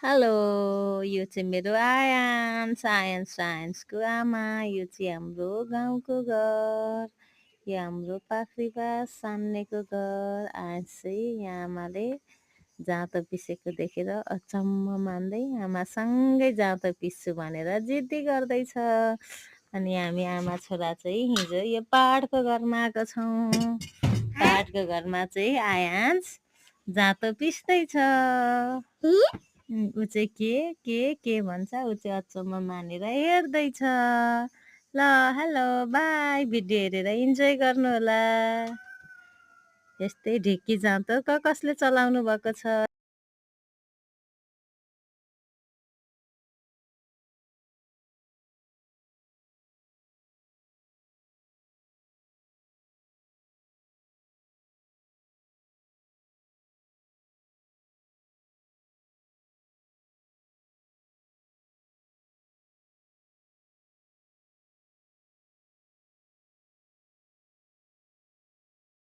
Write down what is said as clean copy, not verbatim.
Hello, यो चाहिँ मेरो आयान्स, सायन्सको आमा। यो चाहिँ हाम्रो गाउँको घर। यो हाम्रो पाख्रीबा सान्नेको घर। आज चाहिँ यहाँ आमाले जाँतो पिसेको देखेर अचम्म मान्दै आमासँगै जाँतो पिस्छु भनेर जिद्दी गर्दैछ। अनि हामी आमा छोरा चाहिँ हिजो यो पाहाडको घरमा आएको छौँ। पाहाडको घरमा चाहिँ आयान्स जाँतो पिस्दैछ। ऊ चाहिँ के भन्छ, ऊ चाहिँ अचम्म मानेर हेर्दैछ। ल हेलो बाई, भिडियो हेरेर इन्जोय गर्नु होला। यस्तै ढिक्की जाँतो कसले चलाउनु भएको छ।